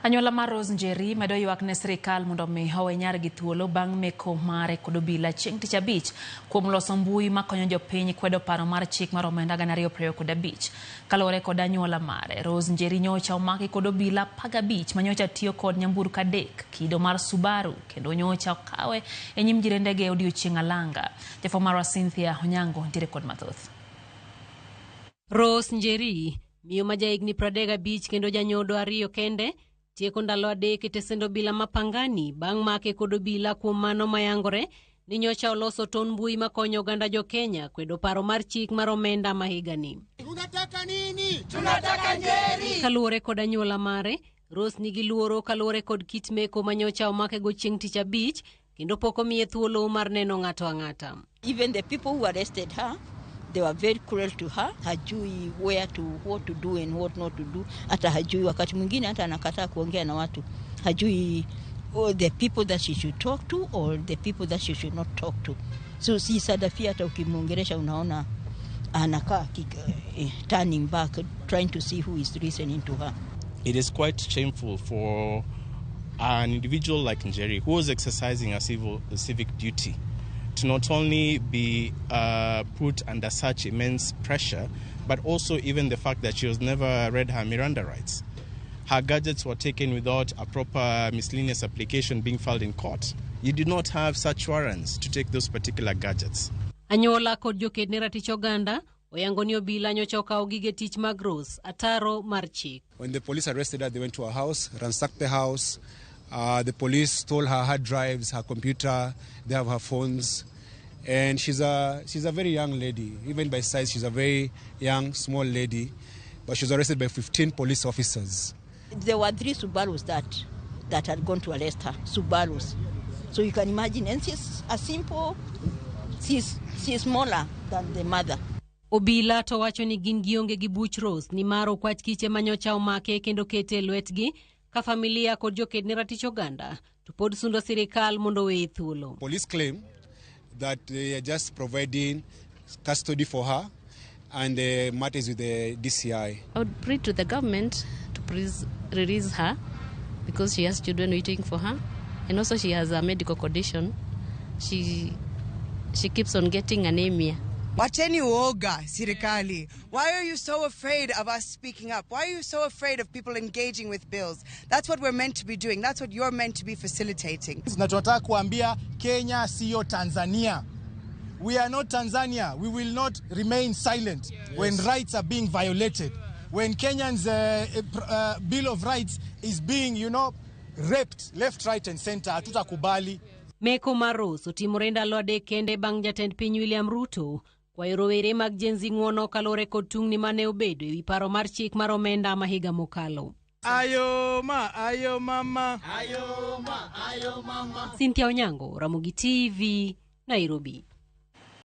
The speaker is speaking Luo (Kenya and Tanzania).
Anyuola mar Rose Njeri medo ywak ne sirikal mondo omi owe nyargi thuolo bang' meko mare kod obila chieng' tich abich kuom loso mbui makonyo jopiny kwedo paro mar chik mar omenda 2025. Kaluwore kod anyuola mare, Rose Njeri nyocha omaki kod obila 15 manyocha tiyo kod nyamburko adek kido mar Subaru kendo nyocha okawe e nyim jirendege odiochieng' alanga. Jafwambo marwa Cynthia Onyango nitiere kod mathoth. Rose Njeri, miyo ma jahigni 35 kendo janyodo ariyo kende, tieko ndalo adek e tesend obila ma Pangani bang' make kod obila kuom mano mayangore ni nyocha oloso ton mbui makonyo oganda jo Kenya kwedo paro mar chik mar omenda ma higani. Tunataka nini? Tunataka Njeri. Kaluwore kod anyuola mare, Rose nigi luoro kaluwore kod kit meko ma nyocha omakego chieng' tich abich kendo pok omiye thuolo mar neno ng'ato ang'ata. Even the people who arrested her, they were very cruel to her. Hajui where to, what to do and what not to do. Hata hajui, wakati mwingine hata anakataa kuongea na watu. Hajui all the people that she should talk to or the people that she should not talk to. So si Sadafia, hata ukimwongelesha unaona anakaa turning back, trying to see who is listening to her. It is quite shameful for an individual like Njeri, who was exercising a civic duty, to not only be put under such immense pressure, but also even the fact that she was never read her Miranda rights. Her gadgets were taken without a proper miscellaneous application being filed in court. You do not have such warrants to take those particular gadgets. Anyuola kod joked ne ratich oganda oyango ni obila nyocha okawo gige tich mag Rose ataro mar chik. When the police arrested her, they went to her house, ransacked the house. The police stole her hard drives, her computer, they have her phones. And she's a very young lady. Even by size, she's a very young, small lady. But she was arrested by 15 police officers. There were 3 Subarus that had gone to arrest her, Subarus. So you can imagine, and she's a simple, she's smaller than the mother. Obila to wacho ni gin gionge gi buch Rose nimar okwach kiche manyocha omake kendo kete e lwetgi ka familia kod joked ne ratich oganda to pod sundo sirikal mondo oweye thuolo. Police claim that they are just providing custody for her and the matter is with the DCI. I would pray to the government to please release her because she has children waiting for her, and also she has a medical condition. She keeps on getting anemia. Wacheni uoga, sirikali. Why are you so afraid of us speaking up? Why are you so afraid of people engaging with bills? That's what we're meant to be doing. That's what you're meant to be facilitating. Na tunataka kuambia Kenya siyo Tanzania. We are not Tanzania. We will not remain silent when rights are being violated. When Kenyans' Bill of Rights is being raped left, right and center. Hatutakubali. Meko mar Rose otimore ndalo adek kende bang' jatend piny William Ruto kwayo rowere mag Gen Z ng'uono kaluwore kod tungni mane obedo ewi paro mar chik mar omenda ma higa mokalo. Ayo ma, ayo mama. Ayo ma, ayo mama. Cynthia Onyango, Ramogi TV, Nairobi.